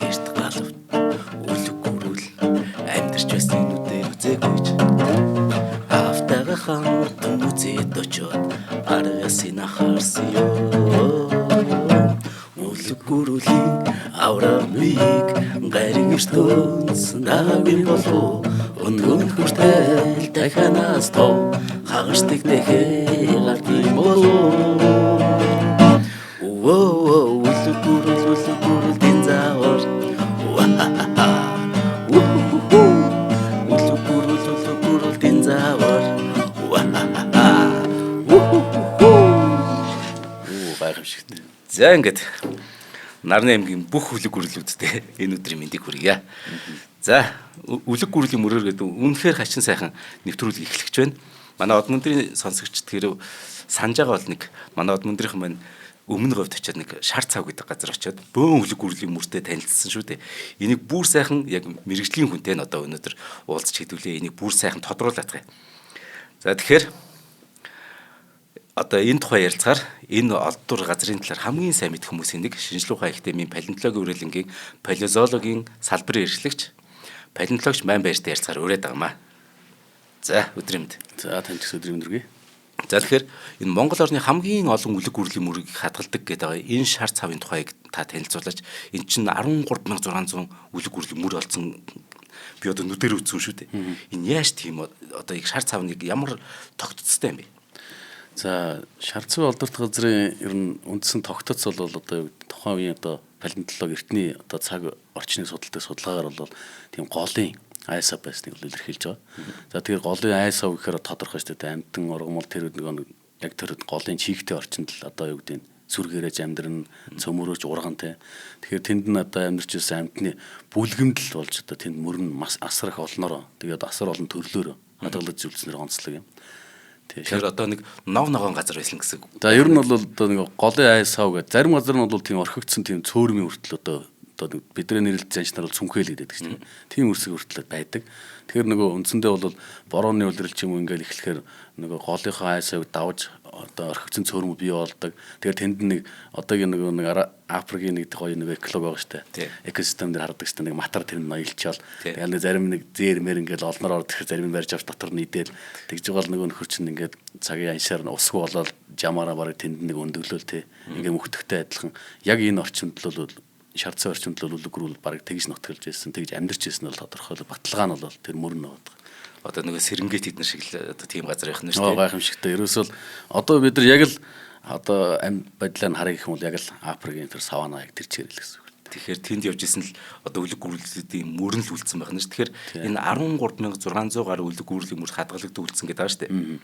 Эрт галавт үлэг гүрүүл амьдарч байсан нүдээр үзээгүй ч аавтайгаа хамт музейд очиод аргасын ахарсан ёо. Үлэг гүрүүлийн аврамыг гариг ертөнц дагавын болов өнгөн хүртэл дахианаас тов хагарстыг дэхээ гардыг болов. Өвөө үлэг гүрүүл үлэг гүрүүл дэн заавар. Үлэг гүрүүл үлэг гүрүүл дэн заавар. Оо, гайхамшигт. За, ингээд Нарны аймгийн бүх үлэг гүрлүүдтэй энэ өдрийн мэндийг хүргье. За, үлэг гүрлийн мөрөөр гэдэг үнэхээр хачин сайхан нэвтрүүлэг эхлэх гэж байна. Манай Одмөндрийн сонсогчд хэрэг санаж байгаа бол нэг манай Одмөндрийнхэн маань өмнө говьд очиад нэг шар цав гэдэг газар очиад бөөн үлэг гүрлийн мөртэй танилцсан шүү дээ. Энийг бүр сайхан яг мэрэгжлийн хүнтэй нь одоо өнөөдөр уулзч хэдүүлээ. Энийг бүр сайхан тодруулах юм. За, тэгэхээр одоо энэ тухай ярилцахаар энэ олдвор газрын талаар хамгийн сайн мэдэх хүмүүсийн нэг шинжлэх ухааны академийн палеонтологийн үрэлэнгийн палеозоологийн салбарын эрхлэгч палеонтологч Ман Баяртай ярилцахаар ураад байгаамаа. За, өдрийн мэнд. За, танд ч гэсэн өдрийн мэнд хүргэе. За, тэгэхээр энэ Монгол орны хамгийн олон үлэг гүрлийн мөрийг хадгалдаг гэдэг байгаа энэ шар цавын тухайг та танилцуулаач. Энэ чинь 13,600 үлэг гүрлийн мөр олцсон би одоо нүдээр үзсэн шүү дээ. Энэ яаж тийм одоо их шар цавныг ямар тогтцтой юм бэ? За, шар цав олдорт газрын ер нь үндсэн тогтоц бол одоо юу гэдэг тухайн үеийн одоо палеонтологи эртний одоо цаг орчныг судалдаг судалгаагаар бол тийм голын айсав байсныг бол илэрхийлж байгаа. За, тэгэхээр голын айсав гэхээр тодорхой шүү дээ. Амьтан ургамал тэр нэг яг тэр голын чийгтэй орчинд л одоо юу гэдэг нь сүргээрэж амьдрна, цөмөрөөч урган те. Тэгэхээр тэнд нь одоо амьдарч ирсэн амьтны бүлгэмдэл болж одоо тэнд мөрөн маш асар их олноороо тэгээд асар олон төрлөөр хадгалж үлдснээр онцлог юм. Тэгэхээр одоо нэг нов ногоон газар байсан гэсэн. За, ер нь бол одоо нэг голын айсав гэдэг зарим газар нь бол тийм орхигдсон тийм цөөрмийн хүртэл одоо бидний нэрлэлт занш нар бол цүнхээл гэдэг чинь тийм үрсэг хүртэл байдаг. Тэгэхээр нөгөө үндсэндээ бол борооны улирал ч юм уу ингээл эхлэхээр нөгөө голынхоо айсавыг давж одоо орхигдсон цөөрмө бий болдог. Тэгэхээр тэнд нэг одоогийн нөгөө нэг Африкийн нэг гоё нэг эколог байгаа шүү дээ. Экосистем дээр хардаг шүү дээ. Нэг матар тэр нь ноёлчоол. Тэгэл нэг зарим нэг зээр мэр ингээл олноор ордог, зарим нь барьж авч дотор нь идэл тэгж байгаа л нөгөө нөхөр чинь ингээд цагийн аншаар нь усгүй болоод жамаараа бараг тэнд нэг өндөглөөл те. Ингээ мөхтөгтэй адилхан яг энэ орчинд л бол шарцсан орчинд л үлэг гүрүүл бараг тэгж нутгалж байсан, тэгж амьдарч байсан нь бол тодорхой баталгаа нь бол тэр мөр нь байгаа. Одоо нөгөө Серенгет эднэр шиг л одоо тийм газар байх нь шүү дээ. Гайхамшигтай. Ерөөсөө л одоо бид нар яг л одоо амьд байдлаа нь харах юм бол яг л Африкийн тэр савана яг тэр чигээр л гэсэн үг. Тэгэхээр тэнд явж исэн л одоо үлэг гүрлүүдийн мөрөн л үлдсэн байх нь шүү. Тэгэхээр энэ 13,600 гаруй үлэг гүрлийн мөр хадгалагдсан үлдсэн гэдэг байгаа шүү дээ.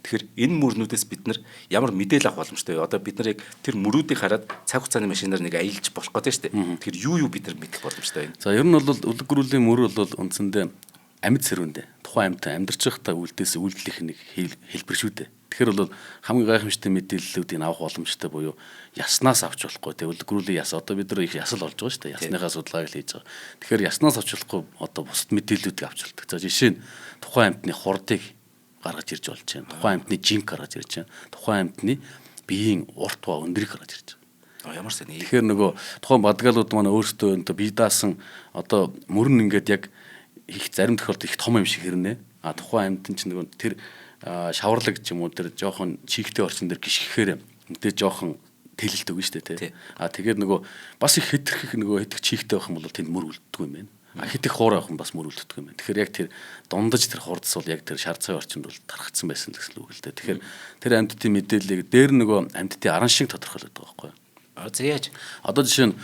Тэгэхээр энэ мөрнүүдээс бид нар ямар мэдээлэл авах боломжтой вэ? Одоо бид нар яг тэр мөрүүдийг хараад цаг хугацааны машинаар нэг аялж болох гэдэг шүү дээ. Тэгэхээр юу бид нар мэдэх боломжтой вэ? За, ер нь бол үлэг гүрлийн мөр бол үндсэндээ амьд сэрүүндээ тухайн амьтан амьдарч байхдаа үлдээс үйлдэлийнх нэг хэлбэр шүү дээ. Тэгэхээр бол хамгийн гайхамшигтай мэдээллүүдийг авах боломжтой буюу яснаас авч болохгүй. Тэг үлэг гүрлийн яс одоо бид нар их ясал олж байгаа шүү дээ. Ясныхаа судалгааг л хийж байгаа. Тэгэхээр яснаас авч болохгүй одоо бусад мэдээллүүдийг авч болдог. За, жишээ нь тухайн амьтны хурдыг гаргаж ирж болж байна. Тухайн амьтны жинк гаргаж ирж байна. Тухайн амьтны биеийн урт ба өндрийг гаргаж ирж байгаа. Ямар сайн. Тэгэхээр нөгөө тухайн бадгаалууд маань өөрсдөө одоо бие даасан одоо мөрөн ингээд яг их зарим тохиолдолд их том юм шиг хэрнэ. А тухайн амьтан чинь нөгөө тэр шаварлаг ч юм уу тэр жоохон чийгтэй орчин дээр гიშгэхээр мэдээ жоохон тэлэлт өгнө шүү дээ тий. А тэгээд нөгөө бас их хэтэрхих нөгөө хэтэх чийгтэй байх юм бол тэнд мөр үлддэггүй юм байна. А хэтэх хуур байх юм бас мөр үлддэггүй юм байна. Тэгэхээр яг тэр дундаж тэр хурдс бол яг тэр шар цагийн орчинд бол тархацсан байсан гэсэн үг л дээ. Тэгэхээр тэр амьтдын мэдээллийг дээр нөгөө амьтдын аран шиг тодорхойлоод байгаа байхгүй юу? За, яаж? Одоо жишээ нь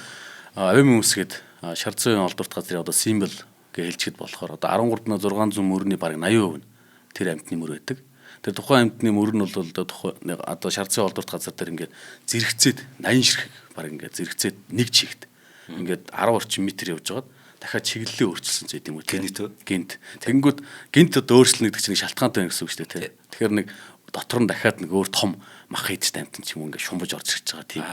авиамын өмсгээд шар цагийн олдворт газрын одоо символ гэж хэлчихэд болохоор одоо 13,600 мөрний бараг 80% нь тэр амьтны мөр байдаг. Тэр тухайн амьтны мөр нь бол одоо тухайн одоо шар цагийн олдворт газар дээр ингээд зэрэгцээд 80 ширхэг бараг ингээд зэрэгцээд нэг чигт ингээд 10 орчим метр явж байгаад дахиад чиглэлээ өөрчилсөн ч гэдэм үү. Гинт үү? Гинт. Тэгэнгүүт гинт одоо өөрчлөнө гэдэг чинь нэг шалтгаантай юм гэсэн үг шүү дээ, тий. Тэгэхээр нэг дотор нь дахиад нэг өөр том мах хийдтэй амьтан ч юм уу ингээд шумбаж орж ирж байгаа тийм.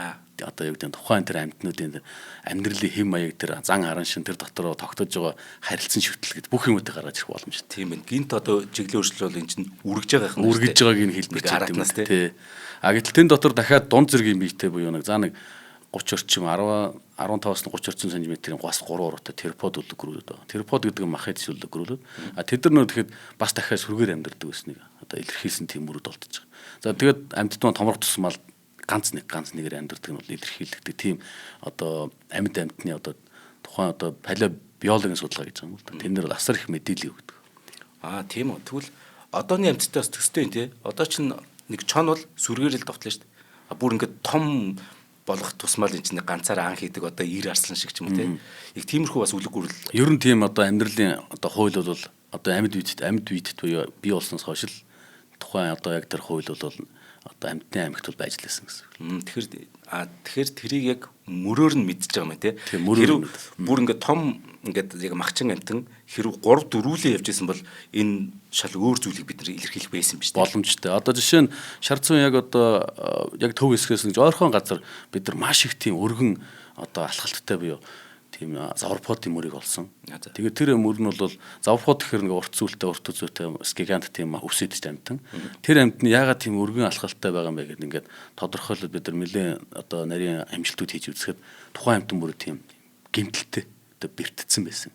одоо юу гэдэг нь тухайн тэр амьтнуудын амьдралын хэм маяг тэр зан харан шин тэр дотор тогтож байгаа харилцан шүтэл гэдэг бүх юмудыг гаргаж ирэх боломжтой. Тийм байна. Гинт одоо чиглэлийн өөрчлөлт бол эн чинь үргэж байгаа юм. Үргэж байгааг нь хэлбэр аратнаас тий. А гэтэл тэн дотор дахиад дунд зэргийн биетэй буюу нэг за нэг 30 орчим 15-аас 30 орчим сантиметрийн бас 3 уруутай терпод үлгэрүүд байгаа. Терпод гэдэг нь махын тис үлгэрүүд. А тэд нар нөө тэгэхэд бас дахиад сүргээр амьдардаг гэснийг одоо илэрхийлсэн тийм мөрөд олдож байгаа. За тэгээд амьтд маань томрох тусмал ганц нэгээр амьдардаг нь бол илэрхийлэгдэг тийм одоо амьд амьтны одоо тухайн одоо палеобиологийн судалгаа гэж байгаа юм л да. Тэн дээр бол асар их мэдээлэл өгдөг. Аа тийм үү. Тэгвэл одооны амьтдтай бас төстэй юм тий. Одоо чинь нэг чон бол сүргээр л довтлоо шүү дээ. А бүр ингээд том болох тусмал энэ чинь ганцаараа ан хийдэг одоо ир арслан шиг ч юм уу тий. Яг тиймэрхүү бас үлэг гүрэл. Ер нь тийм одоо амьдралын одоо хууль бол одоо амьд биетэд буюу бий болсноос хойш л тухайн одоо яг тэр хууль бол одоо амьтны амьгт бол байж лээсэн гэсэн. Тэгэхээр тэрийг яг мөрөөр нь мэдчихэж байгаа юм тий. Хэрв бүр ингээд том ингээд яг махчин амьтан хэрв 3 4-лээ явж исэн бол энэ шал өөр зүйлийг бид нар илэрхийлэх байсан юм биш үү? Боломжтой. Одоо жишээ нь Шарцун яг одоо яг төв хэсгээс нэг ойрхон газар бид нар маш их тийм өргөн одоо алхалттай буюу тийм заварподын мөрийг олсон. Тэгээд тэр мөр нь бол заварпод гэхэр нэг урт зүйлтэй, урт үзүүтэй гигант тийм өвс идэж амьтан. Тэр амьтан яагаад тийм өргөн алхалттай байгаа юм бэ гэдээ ингээд тодорхойлоод бид нар нэлээд одоо нарийн амжилтууд хийж үзэхэд тухайн амьтан бүр тийм гэмтэлтэй одоо бэртцсэн байсан.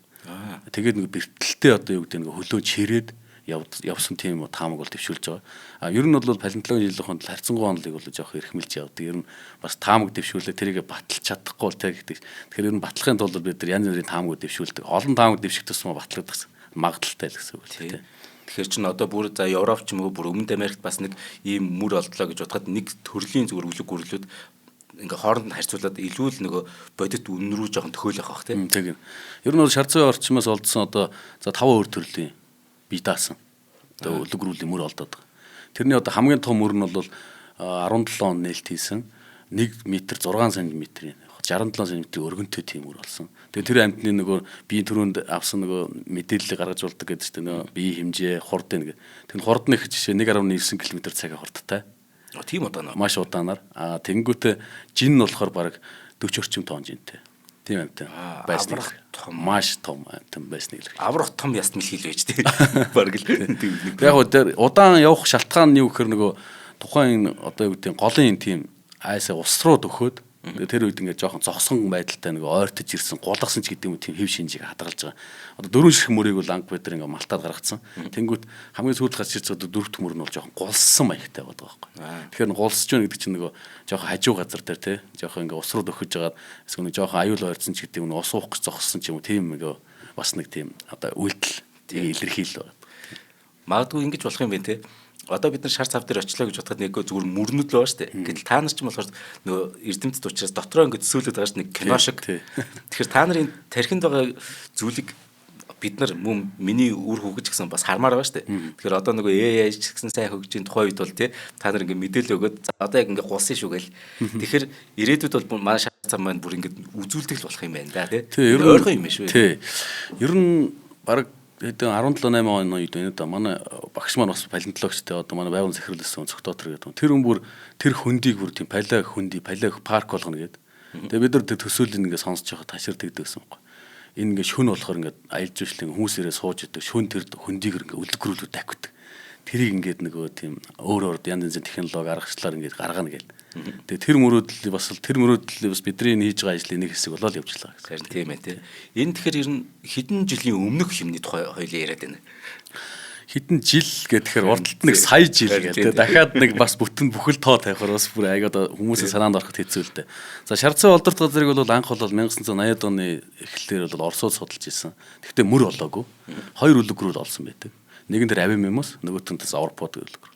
Тэгээд нэг бэртэлтэй одоо юу гэдэг нэг хөлөө чирээд явсан тийм таамаг бол дэвшүүлж байгаа. А ер нь бол палеонтологийн жилийн хонд харьцангуй онолыг бол жоох эрхмэлж явдаг. Ер нь бас таамаг дэвшүүлээ тэрийг баталж чадахгүй бол тэг гэдэг. Тэгэхээр ер нь батлахын тулд бид нар янз бүрийн таамагууд дэвшүүлдэг. Олон таамаг дэвших тусмаа батлагдах магадлалтай л гэсэн үг л тийм. Тэгэхээр чин одоо бүр за Европ ч юм уу бүр Өмнөд Америкт бас нэг ийм мөр олдлоо гэж бодоход нэг төрлийн зүгээр үлэг гүрлүүд ингээ хооронд нь харьцуулаад илүү л нөгөө бодит үнэн рүү жоохон төхөөлөх бах тийм. Тийм. Ер нь бол Шарцын орчмоос олдсон одоо за 5 өөр төрлийн бие даасан. Одоо үлгэрүүлийн мөр олдоод байгаа. Тэрний одоо хамгийн том мөр нь бол 17 он нээлт хийсэн 1 м 6 см-ийн 67 см өргөнтэй тийм мөр болсон. Тэгээ тэр амьтны нөгөө биеийн түрүүнд авсан нөгөө мэдээллийг гаргаж болдог гэдэг чинь нөгөө биеийн хэмжээ, хурд нэг. Тэр хурд нь их жишээ 1.9 км цаг хурдтай. Тийм удаанаар. Маш удаанаар. Аа тэнгүүтээ жин нь болохоор бараг 40 орчим тонн жинтэй. Тийм амьтан байсныг маш том амьтан байсныг илэрхийлж. Аврах том яст мэлхийл байж тий. Бараг л тийм нэг. Яг гоо тэр удаан явах шалтгаан нь юу гэхээр нөгөө тухайн одоо юу гэдэг голын тийм айсаа ус руу дөхөөд тэр үед ингээд жоохон зогсон байдалтай нөгөө ойртож ирсэн гулгасан ч гэдэг юм тийм хэв шинжийг хадгалж байгаа. Одоо дөрвөн ширхэг мөрийг бол анх бид нар ингээд малтаад гаргацсан. Тэнгүүт хамгийн сүүлд гарч ирж байгаа дөрөв дэх мөр нь бол жоохон гулсан маягтай байдаг байхгүй. Тэгэхээр гулсж байна гэдэг чинь нөгөө жоохон хажуу газар дээр тий жоохон ингээд ус руу дөхөж жагаад эсвэл нэг жоохон аюул ойрцсон ч гэдэг юм ус уух гэж зогссон ч юм уу тийм нөгөө бас нэг тийм одоо үйлдэл илэрхийл байна. Магадгүй ингэж болох юм байна тий. Одоо бид нар шар цав дээр очлоо гэж бодоход нэг зүгээр мөрнүүд л байгаа шүү дээ. Гэтэл та нар ч юм болохоор нөгөө эрдэмтэд учраас дотроо ингэ төсөөлөд байгаа шүү нэг кино шиг. Тэгэхээр та нарын тархинд байгаа зүйлийг бид нар мөн миний үр хөвгөж гэсэн бас хармаар байгаа шүү дээ. Тэгэхээр одоо нөгөө AI ч гэсэн сайн хөгжийн тухайн үед бол тий та нар ингэ мэдээлэл өгөөд за одоо яг ингэ гулсан шүү гээл. Тэгэхээр ирээдүйд бол манай шар цав маань бүр ингэ үзүүлдэг л болох юм байна да тий. Ойрхон юм шүү. Тий. Ер нь баг хэдэн 17 8 оны үед байна да. Манай багш маань бас палеонтологчтой одоо манай байгууллагын захирал байсан Цогтоотор гэдэг. Тэр хүн бүр тэр хөндийг бүр тийм палео хөнди, палео парк болгоно гэдэг. Тэгээ бид нар тэр төсөөлөл ингээ сонсож байхад ташир тэгдэг гэсэн юм байна. Энэ ингээ шүн болохоор ингээ аялал жуулчлалын хүмүүс ирээ сууж идэг. Шүн тэр хөндийг ингээ үлгэрүүлүүд тавьдаг. Тэрийг ингээд нөгөө тийм өөр өөр янз янзын технологи аргачлалаар ингээд гаргана гэл. Тэгээ тэр мөрөөдөл бас л тэр мөрөөдөл бас бидний энэ хийж байгаа ажлын нэг хэсэг болоод явж байгаа гэсэн. Харин тийм ээ тий. Энэ тэгэхээр ер нь хэдэн жилийн өмнөх юмны тухай хоёлын яриад байна. Хэдэн жил гэхээр урдталт нэг сая жил гээл тий. Дахиад нэг бас бүтэн бүхэл тоо тавихаар бас бүр аягаад хүмүүсийн санаанд ороход хэцүү л дээ. За Шарцын олдорт газрыг бол анх бол 1980-ад оны эхлэлээр бол Оросууд судалж исэн. Тэгэхдээ мөр олоогүй. Хоёр үлгэрүүл олсон байдаг. Нэг нь тэр авимемус, нөгөөх нь заварпод гэдэг үлгэр.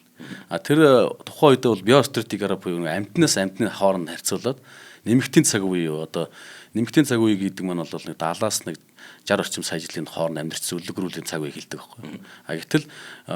А тэр тухайн үедээ бол биостратигара буюу амьтнаас амьтны хооронд харьцуулаад нэмэгтийн цаг үе одоо нэмэгтийн цаг үе гэдэг маань бол нэг 70-аас нэг 60 орчим сая жилийн хооронд амьдарч үлгэрүүлийн цаг үе хэлдэг байхгүй. А гэтэл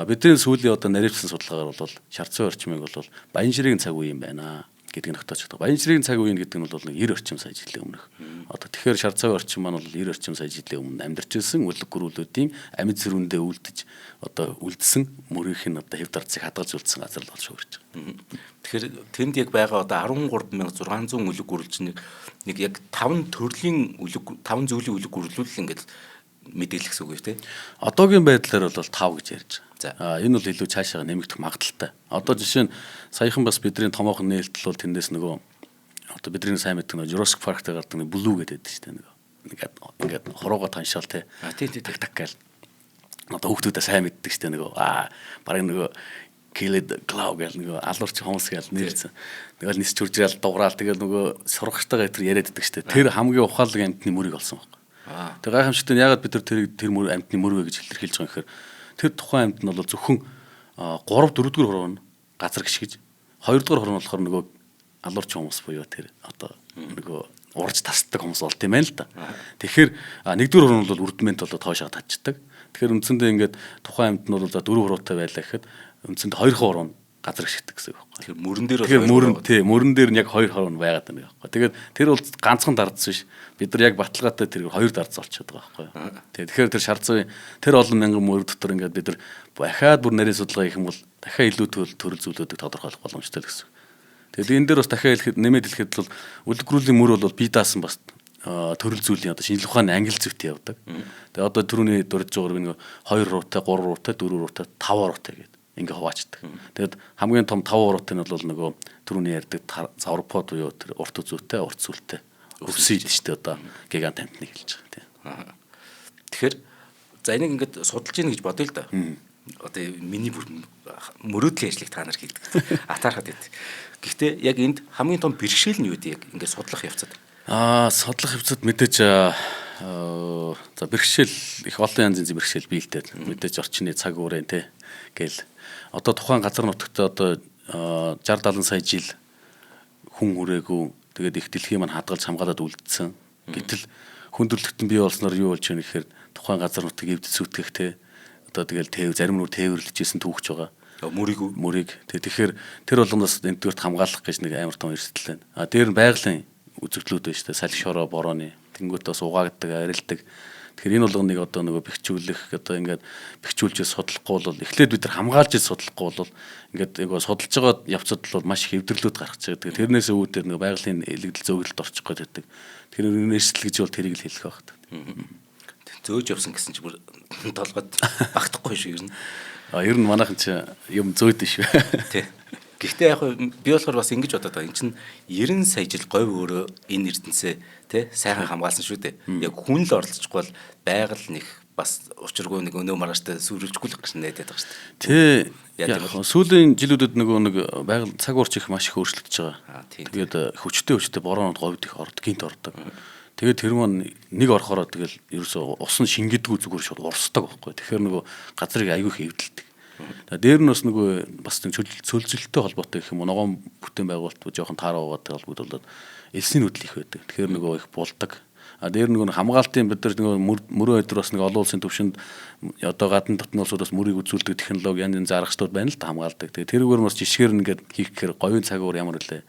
бидний сүүлийн одоо наривчсан судалгаагаар бол Шарцын орчмыг бол Баянширийн цаг үе юм байна. гэдгийг тогтоож чаддаг. Баян чирийн цаг үеийн гэдэг нь бол нэг 90 орчим сая жилийн өмнөх. Одоо тэгэхээр шар цавын орчин маань бол 90 орчим сая жилийн өмнө амьдарч ирсэн үлэг гөрүүлүүдийн амьд сэрүүндээ үлдэж одоо үлдсэн мөрийнх нь одоо хэв дарцыг хадгалж үлдсэн газар л болж шуурч байгаа. Тэгэхээр тэнд яг байгаа одоо 13600 үлэг гөрүүлч нэг яг 5 төрлийн үлэг 5 зүйлийн үлэг гөрүүлэл ингээд мэдээлэх гэсэн үг үү те? Одоогийн байдлаар бол 5 гэж ярьж байгаа. Аа энэ бол илүү цаашаа нэмэгдэх магадлалтай. Одоо жишээ нь саяхан бас бидний томоохон нээлтэл бол тэндээс нөгөө одоо бидний сайн мэддэг нөгөө Jurassic Park дээр гардаг нэг Blue гэдэг шүү дээ нөгөө. Ингээд хурууга таншаал те. А тий тий так так гээл. Одоо хүүхдүүдээ сайн мэддэг шүү дээ нөгөө аа бараг нөгөө Killed Claw гэл нөгөө алуурч хомс гэл нэрсэн. Тэгэл нисч хурж ирэл дуграал тэгэл нөгөө сургагчтайгаа тэр яриад иддэг шүү дээ. Тэр хамгийн ухаалаг амьтны мөрийг олсон байхгүй. Тэр гайхамшигтай нь ягаад бид тэр мөр амьтны мөр вэ гэж илэрхийлж байгаа юм гэхээр тэр тухайн амьт нь бол зөвхөн 3 4 дугаар хуруу нь газар гიშгэж 2 дугаар хуруу нь болохоор нөгөө алуурч хүмүүс буюу тэр одоо нөгөө урж тасдаг хүмүүс болт юм байна л да. Тэгэхээр 1 дугаар хуруу нь бол үрдмент бол тоошоо татчихдаг. Тэгэхээр үндсэндээ ингээд тухайн амьт нь бол за 4 хуруутай байлаа гэхэд үндсэндээ 2 хуруу нь газар гიშгдэг гэсэн үг байхгүй. Тэгэхээр мөрөн дээр бол мөрөн тий мөрөн дээр нь яг 2 хуруу нь байгаад байна байхгүй. Тэгээд тэр бол ганцхан дардсан биш. Бид нар яг баталгаатай тэр 2 дардсан олчиход байгаа байхгүй. Тий тэгэхээр тэр шар цавын тэр олон мянган мөр дотор ингээд бид нар дахиад бүр нарийн судалгаа хийх юм бол дахиад илүү төрөл зүйлүүдийг тодорхойлох боломжтой л гэсэн. Тэгээд энэ дээр бас дахиад хэлэхэд нэмээд хэлэхэд бол үлгэрүүлийн мөр бол бие даасан бас төрөл зүйлийн одоо шинжлэх ухааны англи зүйтэй явдаг. Тэгээд одоо түрүүний дурдж байгаа нэг 2 руутай, 3 руутай, 4 руутай, 5 руутай гэдэг ингээ хуваачдаг. Тэгээд хамгийн том 5 уруутай нь бол нөгөө түрүүний ярьдаг заварпод буюу тэр урт үзүүтэй, урт сүлтэй өвсөйд шүү дээ одоо гигант амьтныг хэлж байгаа тийм. Тэгэхээр за энийг ингээд судалж ийн гэж бодъё л да. Одоо миний бүр мөрөөдлийн ажлыг та нар хийдэг. Атаархад байд. Гэхдээ яг энд хамгийн том бэрхшээл нь юу гэдэг яг ингээд судлах явцад? Судлах явцад мэдээж за бэрхшээл их олон янзын бэрхшээл бий л дээ. Мэдээж орчны цаг үеийн те гэл одоо тухайн газар нутагт одоо 60 70 сая жил хүн хүрээгүй тэгээд их дэлхийн маань хадгалж хамгаалаад үлдсэн. Гэтэл хүндрэлтэн бий болсноор юу болж байна гэхээр тухайн газар нутгийг эвдэж сүтгэх те одоо тэгэл тээв зарим нь тээвэрлэж исэн түүхч байгаа. Мөрийг тэгэхээр тэр болгоноос нэгдүгээрт хамгаалах гэж нэг амар том эрсдэл байна. А дээр нь байгалийн үзэгдлүүд байна шүү дээ. Салхи шороо борооны тэнгуут бас угаагддаг, арилдаг. Тэгэхээр энэ болгоныг одоо нөгөө бэхжүүлэх одоо ингээд бэхжүүлж судлахгүй бол эхлээд бид нар хамгаалж судлахгүй бол ингээд айгу судалж байгаа явцад бол маш их эвдэрлүүд гарч байгаа. Тэгэхээр тэрнээс үүдээр нөгөө байгалийн элэгдэл зөөгөлд орчих гээд байдаг. Тэгэхээр энэ эрсдэл гэж бол тэрийг л хэлэх байх. Зөөж явсан гэсэн чи бүр толгойд багтахгүй шүү ер нь. А ер нь манайхан чи юм зөөд шүү. Тий. Гэхдээ яг би болохоор бас ингэж бодоод байгаа. Энд чинь 90 сая жил говь өөрөө энэ эрдэнэсээ тий сайхан хамгаалсан шүү дээ. Яг хүн л оролцохгүй бол байгаль нэг бас учиргүй нэг өнөө маргааштай сүрүүлжгүй л гэж найдаад байгаа шүү дээ. Тий. Яг сүүлийн жилүүдэд нөгөө нэг байгаль цаг уурч их маш их өөрчлөгдөж байгаа. Тэгээд хүчтэй бороонод говьд их ордог, гинт ордог. Тэгээд тэр маань нэг орохороо тэгэл ерөөсөө ус нь шингэдэггүй зүгээр шууд урсдаг байхгүй. Тэгэхээр нөгөө газрыг аягүй их эвдэлдэг. Дээр нь бас нөгөө бас нэг цөлжилттэй холбоотой гэх юм уу ногоон бүтээн байгуулалт жоохон таараа угаатай холбогдуулаад элсний нүдэл их байдаг. Тэгэхээр нөгөө их булдаг. А дээр нөгөө хамгаалтын бид нар нөгөө мөрөө өдөр бас нэг олон улсын түвшинд одоо гадна дотны улсуудаас мөрийг үзүүлдэг технологи янз янзын аргачлалууд байна л да хамгаалдаг. Тэгээ тэрүүгээр бас жишгээр нь ингээд хийх гэхээр говийн цаг уур ямар үлээ.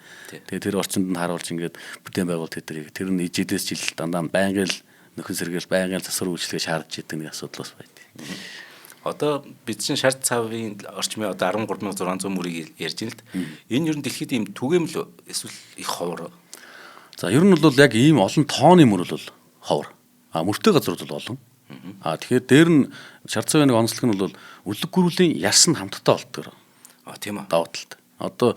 Тэгээ тэр орчинд нь харуулж ингээд бүтээн байгуулалт хийдэг. Тэр нь ижидээс жил дандаа байнгын л нөхөн сэргээл байнгын засвар үйлчилгээ шаардж идэг нэг асуудал бас байдаг. Одоо бид чинь шар цавын орчмын одоо 13600 мөрийг ярьж байна л да. Энэ ер нь дэлхийд ийм түгээмэл эсвэл их ховор. За ер нь бол яг ийм олон тооны мөр бол ховор. А мөртэй газрууд бол олон. А тэгэхээр дээр нь шар цавын нэг онцлог нь бол үлэг гүрүүлийн яс нь хамтдаа болтгоор. А тийм үү. Давуу талтай. Одоо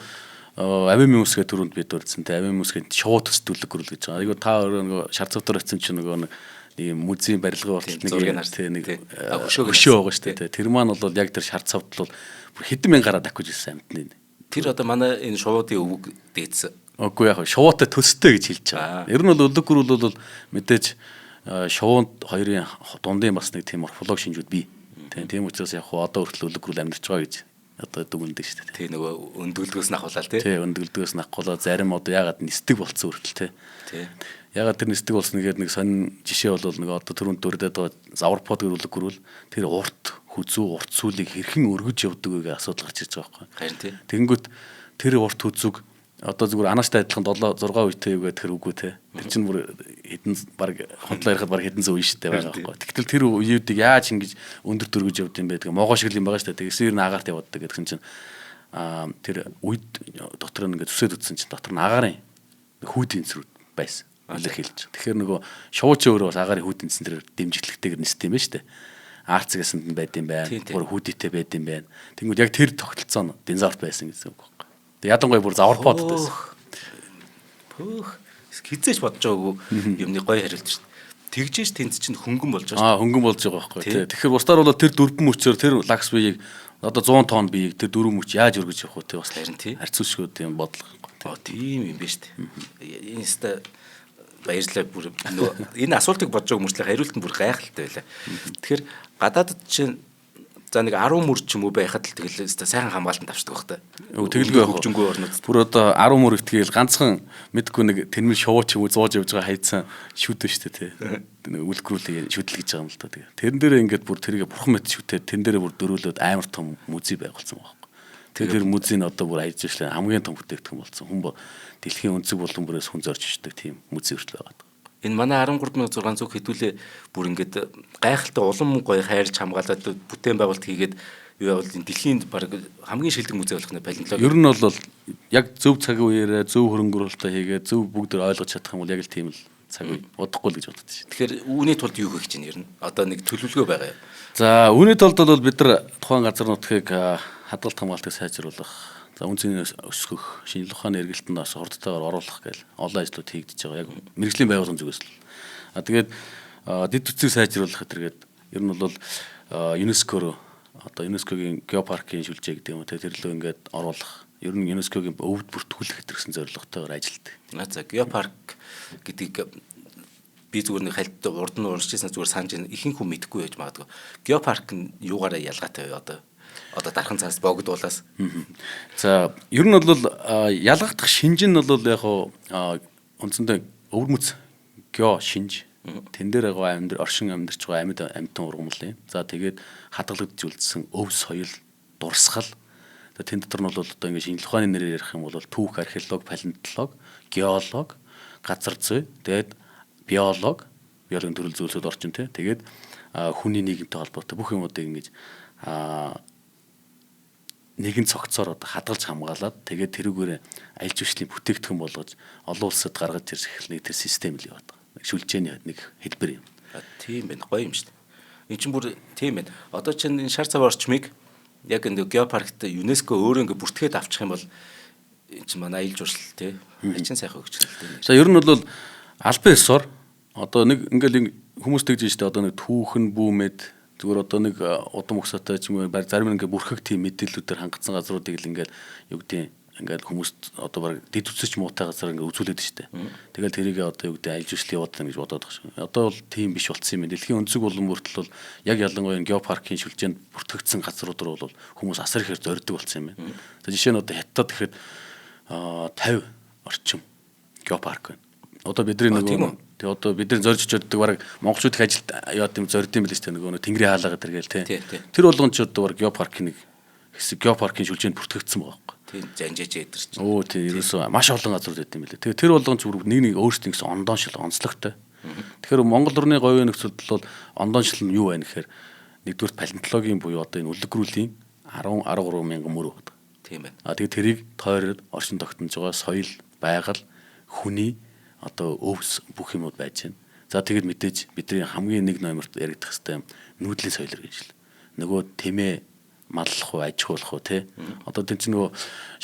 авийн мүсгээ түрүүнд бид дурдсан те авийн мүсгээ шууд төсөлт үлэг гүрүүл гэж байгаа. Айгуу та өөрөө нөгөө шар цав дээр очисон чинь нөгөө нэг ийм музейн барилгын болтол нэг тий нэг хөшөө байгаа шүү дээ. Тэр маань бол яг тэр шар цавд бол хэдэн мянгаараа давхиж ирсэн амьтны. Тэр одоо манай энэ шувуудын өвөг дээдсэн. Үгүй яг шувуутай төстэй гэж хэлж байгаа. Ер нь бол үлэг гүрүүл бол мэдээж шувуунд хоёрын дундын бас нэг тийм морфологи шинжүүд бий. Тийм учраас яг хуу одоо хүртэл үлэг гүрүүл амьдарч байгаа гэж одоо дүгнэдэг шүү дээ. Тий нөгөө өндгөлдгөөс нь ахуулаад тий. Тий өндгөлдгөөс нь ахуулаад зарим одоо ягаад нисдэг болцсон хүртэл тий. Тий. Ягаад тэр нисдэг болсон гэхээр нэг сонин жишээ бол нэг одоо түрүүнд дурдаад байгаа заварпод гэр үлэг гүрүүл тэр урт хүзүү урт сүлийг хэрхэн өргөж явдаг вэ гэх асуудал гарч ирж байгаа байхгүй. Харин тий. Тэгэнгүүт тэр урт хүзүүг Одоо зүгээр анааштай адилхан 7 6 үетэй юу гэдэг тэр үгүй те. Тэр чинь бүр хэдэн баг хондлоо ярихад баг хэдэн зуун үе шдээ байгаа байхгүй. Тэгтэл тэр үеүүдийг яаж ингэж өндөр дөргөж явд юм бэ гэдэг могоо шиг л юм байгаа шүү дээ. Тэгсэн ер нь агаарт явуулдаг гэдэг чинь тэр үед дотор нь ингээд зүсээд үтсэн чинь дотор нь агаарын хүүдийн цэцрүүд байсан. Илэрхийлж. Тэгэхээр нөгөө шууч өөрөө бас агаарын хүүдийн цэцэн дээр дэмжиглэгтэйгээр нисдэг юм байна шүү дээ. Арцгасанд нь байд юм байна. Бүр хүүдийтэй байд юм байна. Тэнгүүд яг тэр тогтолцоо нь динозаврт байсан гэсэн үг байхгүй. Тэг ялангуяа бүр заварпод байсан. Пөөх. Хизээч бодож байгаагүй юмны гоё хариулт шүү дээ. Тэгжээш тэнд чинь хөнгөн болж байгаа шүү. Хөнгөн болж байгаа байхгүй тий. Тэгэхээр бусдаар бол тэр дөрвөн мөчөөр тэр лагс биеийг одоо 100 тонн биеийг тэр дөрвөн мөч яаж өргөж явах вэ тий бас харин тий. Харьцуулшгүй тийм бодлого. Тийм юм байна шүү дээ. Энэ өстой баярлалаа бүр нөгөө энэ асуултыг бодож байгаа хүмүүстээ хариулт нь бүр гайхалтай байлаа. Тэгэхээр гадаадд чинь за нэг 10 мөр ч юм уу байхад л тэгэл өстой сайхан хамгаалтанд авчдаг байх та. Тэгэлгүй яг хөгжингүй орнууд. Бүр одоо 10 мөр итгээл ганцхан мэдгүй нэг тэнмэл шувуу ч юм уу зууж явж байгаа хайцсан шүдэн шүү дээ тий. Нэг үлгрүүлээ шүдэл гэж байгаа юм л та тэгээ. Тэрэн дээрээ ингээд бүр тэрийг бурхан мэт шүтээд тэрэн дээрээ бүр дөрөөлөөд амар том музей байгуулсан байхгүй. Тэгээ тэр музей нь одоо бүр аялал жуулчлалын хамгийн том бүтээгдэхүүн болсон. Хүн дэлхийн өнцөг булан бүрээс хүн зорж ичдэг тийм музей хүртэл байгаа. Энэ манай 13600 хэдүүлээ бүр ингээд гайхалтай улам гоё хайрлж хамгаалаад бүтээн байгуулалт хийгээд юу явал энэ дэлхийн баг хамгийн шилдэг музей болох нь палеонтологи. Ер нь бол яг зөв цагийн үеэрээ зөв хөрөнгө оруулалтаа хийгээд зөв бүгд ойлгож чадах юм бол яг л тийм л цаг үе удахгүй л гэж боддог шин. Тэгэхээр үүний тулд юу хийх чинь ер нь? Одоо нэг төлөвлөгөө байгаа юм. За үүний тулд бол бид нар тухайн газар нутгийг хадгалт хамгаалтыг сайжруулах, за үн цэнийг өсгөх, шинжлэх ухааны эргэлтэнд бас хурдтайгаар оруулах гэл олон ажлууд хийгдэж байгаа. Яг мэргэжлийн байгууллагын зүгээс л. А тэгээд дэд төцийг сайжруулах гэтэргээд ер нь бол ЮНЕСКО руу одоо ЮНЕСКО-гийн геопаркийн шүлжээ гэдэг юм уу тэр лөө ингээд оруулах. Ер нь ЮНЕСКО-гийн өвд бүртгүүлэх гэтэрсэн зорилготойгоор ажилладаг. За геопарк гэдгийг би зүгээр нэг хальт урд нь уншижсэн зүгээр санаж байна. Ихэнх хүн мэдэхгүй байж магадгүй. Геопарк нь юугаараа ялгаатай вэ одоо? Одоо дархан цаас богдуулаас. За ер нь бол ялгагдах шинж нь бол яг үндсэндээ өвөрмөц гео шинж тэн дээр яг амьдр оршин амьдарч байгаа амьд амьтан ургамлын. За тэгээд хадгалагдж үлдсэн өв соёл, дурсгал. Тэн дотор нь бол одоо ингэ шинжлэх ухааны нэрээр ярих юм бол түүх, археолог, палеонтолог, геолог, газар зүй, тэгээд биолог, биологийн төрөл зүйлсүүд орчин тий. Тэгээд хүний нийгэмтэй холбоотой бүх юмудыг ингэж нэгэн цогцоор одоо хадгалж хамгаалаад тэгээд тэрүүгээр аялал жуулчлалын бүтээгдэхүүн болгож олон улсад гаргаж ирэх нэг тэр систем л яваад байгаа. Нэг шүлжээний нэг хэлбэр юм. Тийм байна. Гоё юм шүү дээ. Энд чинь бүр тийм байна. Одоо чинь энэ шар цав орчмыг яг энэ геопаркт ЮНЕСКО өөрөө ингэ бүртгээд авчих юм бол энэ чинь манай аялал жуулчлал тий. Хачин сайхан хөгжил. За ер нь бол албан ёсоор одоо нэг ингээл хүмүүс тэгж шүү дээ. Одоо нэг түүхэн бүүмэд зүгээр одоо нэг удам угсаатай ч юм уу зарим нэг ингээ бүрхэг тийм мэдээллүүдээр хангацсан газруудыг л ингээл юу гэдэг ингээл хүмүүст одоо баг дэд үсэж муутай газар ингээ үзүүлээд штэ. Тэгэл тэрийг одоо юу гэдэг аялал жуулчлалын яваад гэж бодоод байгаа шүү. Одоо бол тийм биш болцсон юм байна. Дэлхийн өнцөг булан бүртэл бол яг ялангуяа энэ геопаркийн шүлжээнд бүртгэгдсэн газрууд руу бол хүмүүс асар ихээр зорддог болсон юм байна. За жишээ нь одоо Хятад гэхэд 50 орчим геопарк байна. Одоо бидний нөгөө тэгээ одоо бидний зорж очиоддаг баг монголчууд их ажилд яад юм зорд юм билээ шүү дээ нөгөө тэнгэрийн хаалга гэдэг л тий. Тэр болгон ч одоо баг геопаркийн нэг хэсэг геопаркийн шүлжээнд бүртгэгдсэн байгаа байхгүй. Тийм занжээж эдэр чинь. Өө тий ерөөсөө маш олон газрууд байт юм билээ. Тэгээ тэр болгон ч нэг нэг өөрсдийн гэсэн ондоон шил онцлогтой. Тэгэхээр Монгол орны говийн нөхцөлд бол ондоон шил нь юу байна гэхээр нэгдүгээр палеонтологийн буюу одоо энэ үлгэрүүлийн 10 13 мянган мөр байдаг. Тийм байна. А тэгээ тэрийг тойроод оршин тогтнож байгаа соёл, байгаль, хүний одоо өвс бүх юмуд байж байна. За тэгээд мэдээж бидний хамгийн нэг номерт яригдах хэвээр нүүдлийн соёл иргэншил. Нөгөө тэмээ маллах уу, аж ахуйлах уу тий. Одоо тэн чинь нөгөө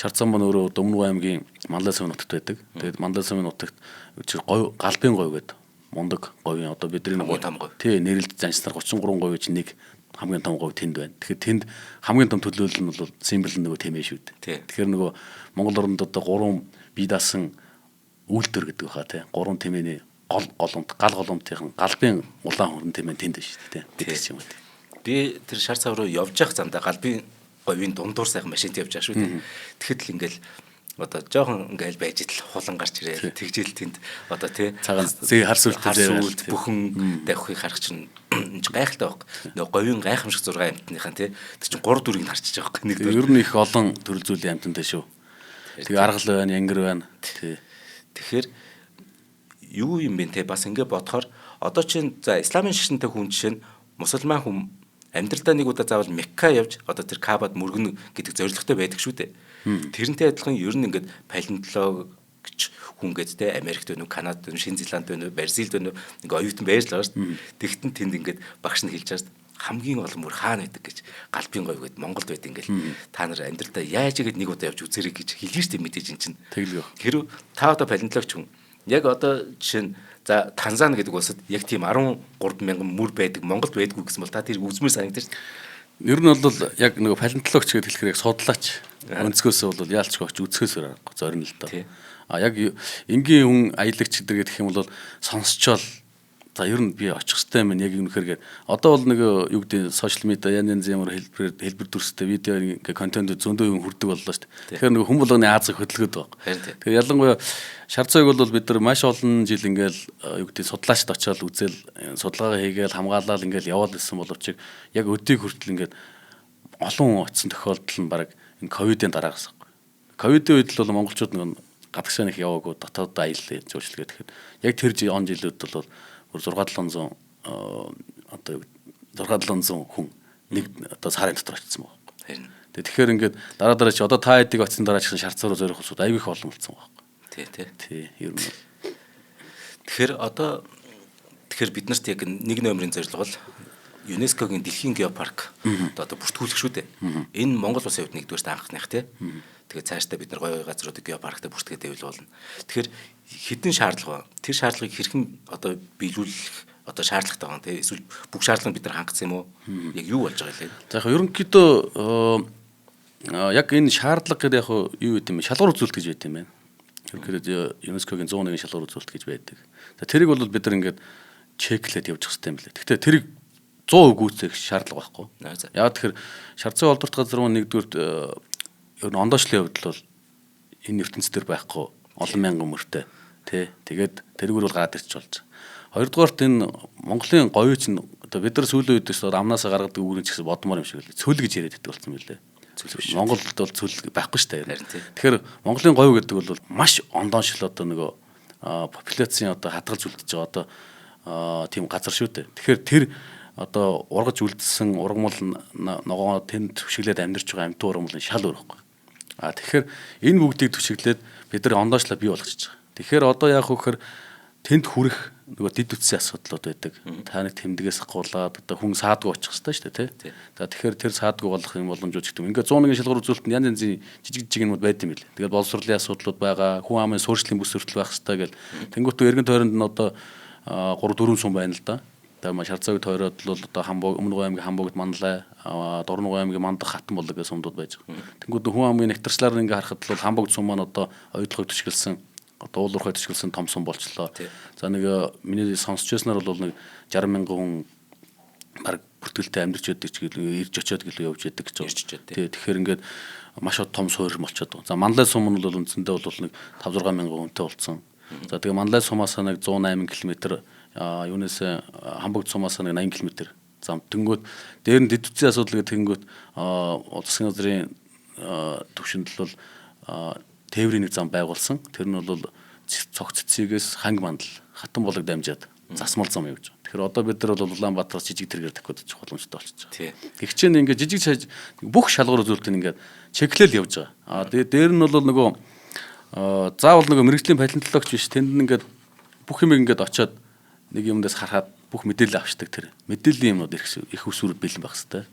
Шарцан маань өөрөө Өмнө аймгийн Манлай сумын нутагт байдаг. Тэгээд Манлай сумын нутагт говь галбын говь гэдэг мундаг говийн одоо бидний нөгөө том говь. Тий, нэрэлт заншнаар 33 говь чинь нэг хамгийн том говь тэнд байна. Тэгэхээр тэнд хамгийн том төлөөлөл нь бол симбол нь нөгөө тэмээ шүү дээ. Тэгэхээр нөгөө Монгол оронд одоо 3 бие даасан үйлдвэр гэдэг баха тий. 3 тэмээний гол голомт, гал голомтын галбын улаан хөрөн тэмээ тэнд байна шүү дээ. Тэгэх юм уу. Би тэр шар цав руу явж явах замдаа галбын говийн дундуур сайхан машинт явж байгаа шүү дээ. Тэгэхэд л ингээл одоо жоохон ингээл байж итл хулан гарч ирээ. Тэгжэл тэнд одоо тий цагаан зээ харс үлд бүхэн давхыг харах чинь энэ гайхалтай байхгүй. Нөгөө говийн гайхамшиг 6 амьтныхаа тий тэр чинь 3 4-ийг нь харчиж байгаа байхгүй. Нэг ер нь их олон төрөл зүйлийн амьтантай шүү. Тэгээ аргал байна, янгэр байна. Тий. Тэгэхээр юу юм бэ те, бас ингэ бодохоор одоо чинь за исламын шашинтай хүн жишээ нь мусульман хүн амьдралдаа нэг удаа заавал Мекка явж одоо тэр Каабад мөргөнө гэдэг зорилготой байдаг шүү дээ. Тэрнтэй адилхан ер нь ингээд палеонтологч хүн гээд те Америкт байна уу, Канадад байна уу, Шинэ Зеланд байна уу, Бразилд байна уу, ингээ оюутан байж л байгаа шүү дээ. Тэгтэн тэнд ингээд багш нь хэлж байгаа шүү дээ. Хамгийн олон мөр хаана байдаг гэж, галбын говь гээд Монголд байд ингээл та нар амьдралдаа яаж игээд нэг удаа явж үзэрэй гэж хэлнэ шүү дээ мэдээж эн чинь. Тэглэв. Хэрв та одоо палеонтологч хүн яг одоо жишээ нь за Танзани гэдэг улсад яг тийм 13 мянган мөр байдаг, Монголд байдгүй гэсэн бол та тэр үзмээр санагдаж шүү дээ. Ер нь бол яг нөгөө палеонтологч гэж хэлэхээр яг судлаач өнцгөөсөө бол яалчгүй очиж үзэхээс аргагүй зорино л доо. А яг энгийн хүн аялагч гэдэг гэх юм бол сонсчоол за ер нь би очих хэрэгтэй юм яг юм гэхээр одоо бол нэг юу гэдэг сошиал медиа янз янзын ямар хэлбэр дүрстэй видео ингээ контент зөндөө юм хүрдэг боллоо шүү дээ. Тэгэхээр нэг хүн болгоны Азийг хөдөлгөөд байгаа. Тэгэхээр ялангуяа шар цойг бол бид нар маш олон жил ингээл юу гэдэг судлаачд очиод үзэл судалгаагаа хийгээл хамгаалал ингээл яваал байсан боловч яг өдийг хүртэл ингээд олон хүн очисон тохиолдол нь баг энэ ковидын дараагаас. Ковидын үед л бол монголчууд нэг гадагшаа нэг яваагүй дотоод аялал зөрчлөгээ тэгэхэд яг тэр он жилүүд бол 6-700 одоо 6-700 хүн нэг одоо сарын дотор очсон байгаа байхгүй. Тэгэхээр ингээд дараа дараа чи одоо та хэдийг очсон дараа ч гэсэн шарцаар зорих улсууд аягүй их олон болсон байгаа байхгүй. Тий, тий. Ер нь. Тэгэхээр одоо тэгэхээр бид нарт яг нэг номерын зорилго бол ЮНЕСКО-гийн дэлхийн геопарк одоо бүртгүүлэх шүү дээ. Энэ Монгол улсын хувьд нэгдүгээрт анхных тий. Тэгээд цаашдаа бид нар гоё газруудыг геопарктай бүртгээд байвал болно. Тэгэхээр хэдэн шаардлага байна? Тэр шаардлагыг хэрхэн одоо биелүүлэх одоо шаардлагатай байгаа тий. Эсвэл бүх шаардлагыг бид нар хангасан юм уу? Яг юу болж байгаа юм бэ? За яг ерөнхийдөө яг энэ шаардлага гэдэг яг юу гэдэг юм бэ? Шалгуур үзүүлэлт гэж байдаг юм байна. Ерөнхийдөө ЮНЕСКО-гийн 101 шалгуур үзүүлэлт гэж байдаг. За тэрийг бол бид нар ингээд чеклээд явж явах хэрэгтэй юм лээ. Гэхдээ тэрийг 100% гүйцээх шаардлага байхгүй. Яг тэгэхээр шарцын олдорт газар руу нэгдүгээр ер нь ондоошлын хувьд бол энэ ертөнцийн дээр байхгүй олон мянган мөртэй тий. Тэгээд тэрүүгээр бол гараад ирчих болж. Хоёрдугаарт энэ Монголын говь чинь одоо бид нар сүүлийн үед шүү амнаасаа гаргадаг үүрэн ч гэсэн бодмоор юм шиг л цөл гэж яриад байдаг болсон мөлий. Монголд бол цөл байхгүй шүү дээ. Тэгэхээр Монголын говь гэдэг бол маш ондооншил одоо нөгөө популяцийн одоо хадгалж үлдэж байгаа одоо тийм газар шүү дээ. Тэгэхээр тэр одоо ургаж үлдсэн ургамал ногоо тэнд түшиглээд амьдарч байгаа амьтан ургамлын шал өөр байхгүй. А тэгэхээр энэ бүгдийг түшиглээд бид нар ондоошлоо бий болгочих байгаа. Тэгэхээр одоо яах вэ гэхээр тэнд хүрэх нөгөө дэд үтсийн асуудлууд байдаг. Та нэг тэмдгээс гуулаад одоо хүн саадгүй очих хэрэгтэй шүү дээ, тий. За тэгэхээр тэр саадгүй болох юм боломжууд ч гэдэг юм. Ингээд 101 шалгуур үзүүлэлтэнд янз янзын жижиг жижиг юмуд байд юм билээ. Тэгээд боловсролын асуудлууд байгаа, хүн амын суурьшлийн бүс хүртэл байх хэрэгтэй гэл. Тэнгүүтээ эргэн тойронд нь одоо 3 4 сум байна л да. Тэгээ Шарцааг тойроод л одоо Хамбог, Өмнө говь аймгийн Хамбогд Манлай, Дорн говь аймгийн Мандах, Хатан болог гэсэн сумдууд байж байгаа. Тэнгүүд хүн амын нэгтэрчлэр ингээ харахад бол Хамбогд сум маань одоо оюутлогыг түшгэлсэн, одоо уулуурхай түшгэлсэн том сум болчлоо. За нэг миний сонсч байснаар бол нэг 60 мянган хүн баг бүртгэлтэй амьдарч байдаг ч гэлээ ирж очиод гэлээ явж байдаг гэж байна. Тий, тэгэхээр ингээд маш том суурь болчиход байгаа. За Манлай сум нь бол үндсэндээ бол нэг 5 6 мянган хүнтэй болсон. За тэгээ Манлай сумаас нэг 108 км юунаас Хамбогд сумаас нэг 80 км зам. Тэнгүүт дээр нь дэд үтсийн асуудал гэдэг тэнгүүт улсын газрын түвшинд бол тээврийн нэг зам байгуулсан. Тэр нь бол цогц цэцгээс ханг мандал хатан болог дамжаад засмал зам явж байгаа. Тэгэхээр одоо бид нар бол Улаанбаатараас жижиг тэргээр дахиад очих боломжтой болчихж байгаа. Тэгчээн ингээд жижиг шаж бүх шалгуур үзүүлэлтийг ингээд чеклэл явж байгаа. А тэгээ дээр нь бол нөгөө заавал нөгөө мэрэгжлийн палеонтологч биш тэнд нь ингээд бүх юм ингээд очиод нэг юмдаас харахад бүх мэдээлэл авчдаг тэр мэдээллийн юмнууд их усүр бэлэн байх хэвээр.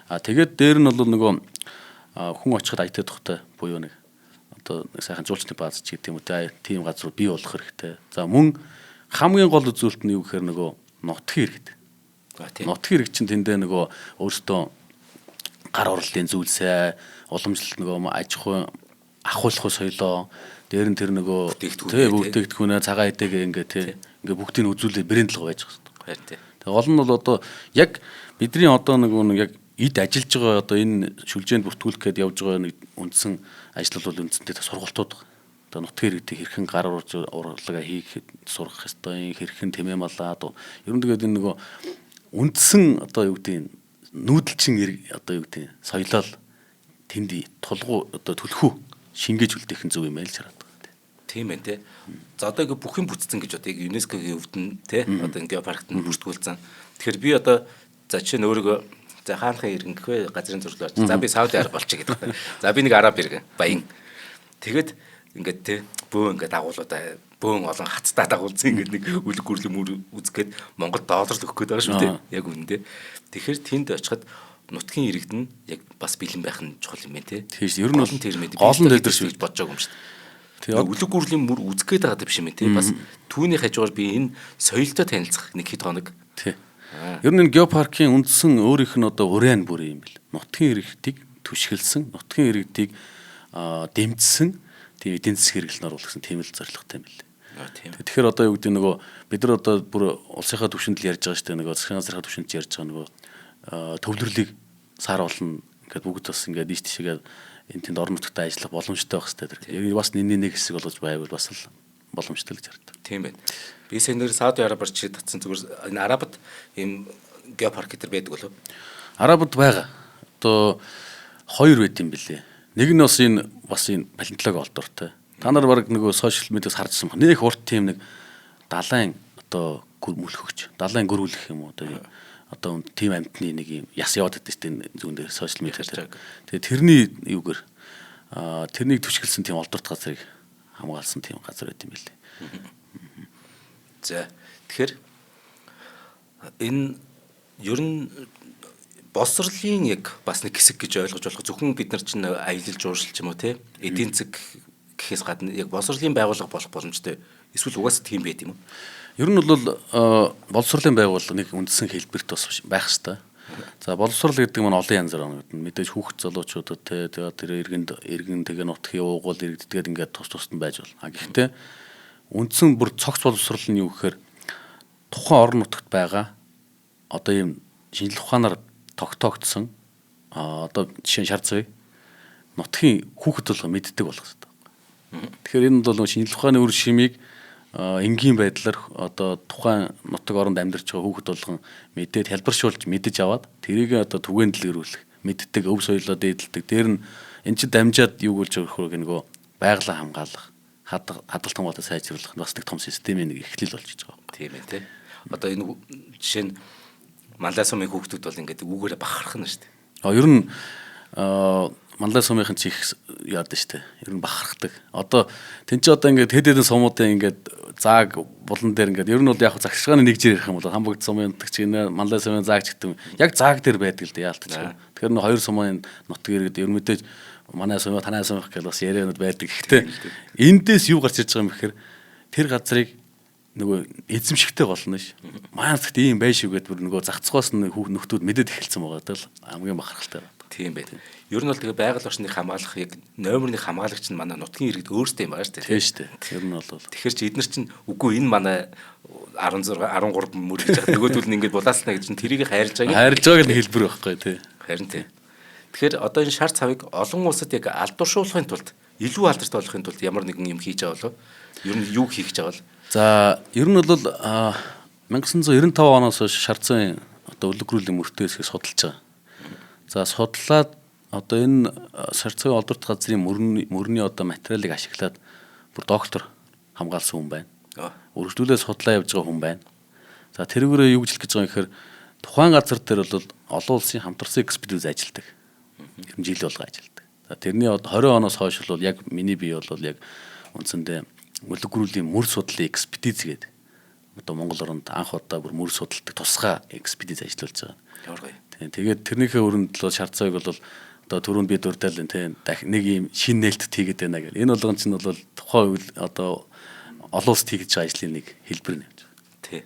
А тэгээд дээр нь бол нөгөө хүн очиход аятай тухтай буюу нэг одоо сайхан жуулчны бааз ч гэдэг юм уу тийм газрууд бий болох хэрэгтэй. За мөн хамгийн гол үзүүлэлт нь юу гэхээр нөгөө нутгийн иргэд. Нутгийн иргэд чинь тэндээ нөгөө өөрсдөө гар урлалын зүйлсээ уламжлалт нөгөө аж ахуй ахуйлах соёлоо дээр нь тэр нөгөө бүтээгдэхүүнээ цагаан эдэгээ ингээ тий ингээ бүгдийг үзүүлээ брэндлого байж байгаа хэрэгтэй. Тэгээ гол нь бол одоо яг бидний одоо нөгөө нэг яг эд ажиллаж байгаа одоо энэ шүлжээнд бүртгүүлэх гээд явж байгаа нэг үндсэн ажил бол үндсэндээ сургалтууд байгаа. Одоо нутгийн иргэдийг хэрхэн гар урлага хийх сургах ёстой, хэрхэн тэмээ малаад ер нь тэгээд энэ нөгөө үндсэн одоо юу гэдэг нүүдэлчин одоо юу гэдэг соёлол тэнд тулгуу одоо түлхүү шингээж үлдээх нь зөв юм байл л хараад байгаа. Тийм ээ, тий. За одоо ингээ бүх юм бүтцэн гэж одоо яг ЮНЕСКО-гийн өвдөн тий одоо геопаркт нь бүртгүүлсэн. Тэгэхээр би одоо за жишээ нь өөрийгөө за хаанхын иргэн гэх вэ газрын зурлал орч. За би Сауди Араб болчих гэдэг байна. За би нэг араб иргэн баян. Тэгэд ингээд тий бөөн ингээд дагуулуудаа бөөн олон хацтай дагуулсан ингээд нэг үлэг гүрлэн мөр үзгээд Монгол доллар л өгөх гээд байгаа шүү дээ. Яг үнэндээ. Тэгэхээр тэнд очиход нутгийн иргэд нь яг бас бэлэн байх нь чухал юм байна тий. Тийм шүү. Ер нь бол тэр мэд гол нь тэр шүү гэж бодож байгаа юм шүү дээ. Тэгээ үлэг гүрлийн мөр үзэх гээд байгаа юм шиг тий. Бас түүний хажуугаар би энэ соёлтой танилцах нэг хэд хоног. Тий. Ер нь энэ геопаркийн үндсэн өөрийнх нь одоо уриан бүр юм бэл. Нутгийн иргэдийг түшгэлсэн, нутгийн иргэдийг дэмжсэн, тийм эдийн засгийн хэрэглэн оруулах гэсэн тийм л зорилготой юм бэл. Тэгэхээр одоо юу гэдэг нөгөө бид нар одоо бүр улсынхаа түвшинд л ярьж байгаа шүү дээ. Нөгөө засгийн газрынхаа түвшинд ярьж байгаа нөгөө төвлөрлийг сар болно ингээд бүгд бас ингээд ийш тийшээ энэ тэнд орон нутгад ажиллах боломжтой байх хэрэгтэй. Яг бас энэний нэг хэсэг болгож байвал бас л боломжтой л гэж хардаг. Тийм байна. Би сая нэр Сауди Арабаар чи татсан зүгээр энэ Арабад ийм геопарк гэтэр байдаг болов? Арабад байгаа. Одоо хоёр байд юм бэлээ. Нэг нь бас энэ палеонтологи олдортой. Та нар баг нөгөө сошиал медиас харжсан баг. Нэг урт тийм нэг далайн одоо мөлхөгч, далайн гөрүүлэх юм уу одоо тийм амьтны нэг юм яс яваад байдаг шүү дээ зүүн дээр сошиал медиа дээр. Тэгээ тэрний юугээр тэрнийг түшгэлсэн тийм олдорт газрыг хамгаалсан тийм газар байт юм билээ. За тэгэхээр энэ ер нь боловсролын яг бас нэг хэсэг гэж ойлгож болох. Зөвхөн бид нар чинь аялал жуулчлал ч юм уу те эдийн засаг гэхээс гадна яг боловсролын байгууллага болох боломжтой. Эсвэл угаасаа тийм байд юм уу? Ер нь бол боловсролын байгууллага нэг үндсэн хэлбэрт бас байх хэрэгтэй. За боловсрол гэдэг нь олон янзаар оногдно. Мэдээж хүүхд залуучуудад те тэгээд тэр иргэн тэгээ нутгийн уугуул иргэдгээд ингээд тус тусад нь байж болно. А гэхдээ үндсэн бүр цогц боловсрол нь юу гэхээр тухайн орон нутагт байгаа одоо ийм шинжлэх ухаанаар тогтоогдсон одоо жишээ нь шар зүй нутгийн хүүхэд болго мэддэг болох хэрэгтэй. Тэгэхээр энэ бол шинжлэх ухааны үр шимийг энгийн байдлаар одоо тухайн нутаг оронд амьдарч байгаа хүүхэд болгон мэдээд хялбаршуулж мэдэж аваад тэрийг одоо түгээн дэлгэрүүлэх мэддэг өв соёлоо дээдэлдэг. Дээр нь эн чинь дамжаад юу болж өгөх вэ нөгөө байгалаа хамгаалах, хадгалт хамгаалалтаа сайжруулах бас нэг том системийн нэг эхлэл болж байгаа. Тийм ээ тий. Одоо энэ жишээ нь Малай сумын хүүхдүүд бол ингээд үүгээрээ бахархна шүү дээ. А ер нь Малай сумынхан чи их яадаг шүү дээ. Ер нь бахархдаг. Одоо тэн чи одоо ингээд хэд хэдэн сумуудын ингээд зааг булан дээр ингээд ер нь бол яг загшгааны нэг жир ярих юм бол Хамбогд сумын нутаг чи нэ Малай сумын зааг ч гэдэг юм. Яг зааг дээр байдаг л дээ яалтч. Тэгэхээр нэ хоёр сумын нутаг иргэд ер нь мэдээж манай сум танай сумх гэж бас яриануд байдаг. Гэхдээ эндээс юу гарч ирж байгаа юм бэхээр тэр газрыг нөгөө эзэмшигтэй болно ш. Манай цагт ийм байх шүү гэдээ бүр нөгөө зах згоос нь нөхдүүд мэдээд эхэлсэн байгаа даа л хамгийн бахархалтай байна. Тийм байх. Ер нь бол тэгээ байгаль орчныг хамгаалах яг номерны хамгаалагч нь манай нутгийн иргэд өөрсдөө юм байгаа шүү дээ. Тийм шүү дээ. Ер нь бол тэгэхээр чи эднэр чинь үгүй энэ манай 16 13 мөр гэж байгаа. Нөгөөдөл нь ингээд булаацна гэж чинь тэрийг хайрлаж байгаа. Хайрлаж байгааг нь хэлбэр байхгүй тий. Харин тий. Тэгэхээр одоо энэ шар цавыг олон улсад яг алдаршуулахын тулд илүү алдартай болохын тулд ямар нэгэн юм хийж байгаа болов? Ер нь юу хийх гэж байгаа бол? За ер нь бол 1995 оноос хойш шар цавын одоо үлгэрүүлийн мөртөө хэсгийг судалж байгаа. За судлаад одоо энэ шар цавын олдорт газрын мөрний одоо материалыг ашиглаад бүр доктор хамгаалсан хүн байна. Өргөжлүүлээ судлаа явж байгаа хүн байна. За тэрүүгээрээ юу гэж хэлэх гэж байгаа юм гэхээр тухайн газар дээр бол олон улсын хамтарсан экспедиц ажилладаг. Ер нь жил болго ажилладаг. За тэрний 20 оноос хойш бол яг миний бие бол яг үндсэндээ үлгэрүүлийн мөр судлалын экспедиц гэдэг одоо Монгол оронд анх удаа бүр мөр судалдаг тусгай экспедиц ажиллуулж байгаа. Ямар гоё. Тийм тэгээд тэрнийхээ өрөнд л шар цавыг бол одоо түрүүнд би дурдал тийм нэг ийм шин нээлтт хийгээд байна гэл. Энэ болгон чинь бол тухайн үйл одоо олон улсад хийж байгаа ажлын нэг хэлбэр нь явж байгаа. Тий.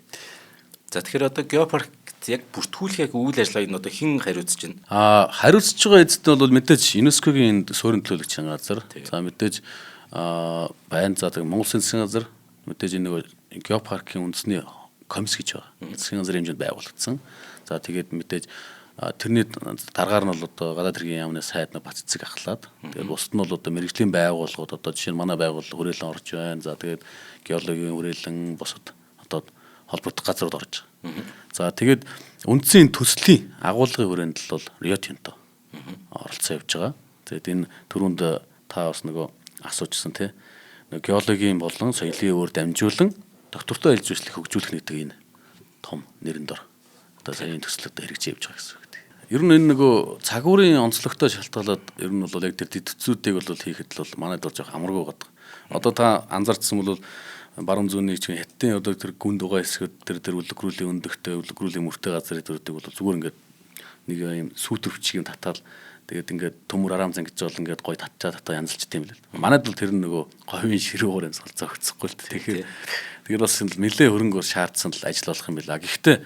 За тэгэхээр одоо геопарк яг бүртгүүлэх яг үйл ажиллагааг нь одоо хэн хариуцж байна? Хариуцж байгаа эзэд нь бол мэдээж ЮНЕСКО-гийн энд суурин төлөөлөгчийн газар. За мэдээж байна. За тэг Монгол Улсын засгийн газар мэдээж энэ нөгөө геопаркийн үндэсний комисс гэж байгаа. Засгийн газрын хэмжээнд байгуулагдсан. За тэгээд мэдээж тэрний даргаар нь бол одоо гадаад хэргийн яамны сайд нэг бац цэцэг ахлаад тэгээд бусд нь бол одоо мэрэгжлийн байгууллагууд одоо жишээ нь манай байгууллага хүрээлэн орж байна. За тэгээд геологийн хүрээлэн бусад одоо холбогдох газрууд орж байгаа. За тэгээд үндсэн төслийн агуулгын хүрээнд л бол Рио Тинто оролцсон явж байгаа. Тэгээд энэ түрүүнд та бас нөгөө асуужсан тий. Геологийн болон соёлын өөр дамжуулан доктортой аялал жуулчлалыг хөгжүүлэх гэдэг энэ том нэрэн дор одоо саяын төслөд хэрэгжиж явж байгаа гэсэн үг. Ер нь энэ нөгөө цагуурын онцлогтой шалтгаалаад ер нь бол яг тэр дэвцүүдийг бол хийхэд л бол манайд бол жоох амаргүй байдаг. Одоо та анзаарчихсан бол баруун зүүнний чинь хятадын одоо тэр гүн дугаа хэсгүүд тэр үлгэрүүлийн өндөгтэй үлгэрүүлийн мөртэй газар төрдөг бол зүгээр ингээд нэг юм сүүтэрвч юм татаал тэгээд ингээд төмөр арам зан гэж бол ингээд гой татчаа татаа янзалж тийм л. Манайд бол тэр нөгөө говийн ширүүгээр янзгал зөгцөхгүй л. Тэгэхээр тэгээд бас нэлээ хөрөнгө шаардсан л ажил болох юм байна. Гэхдээ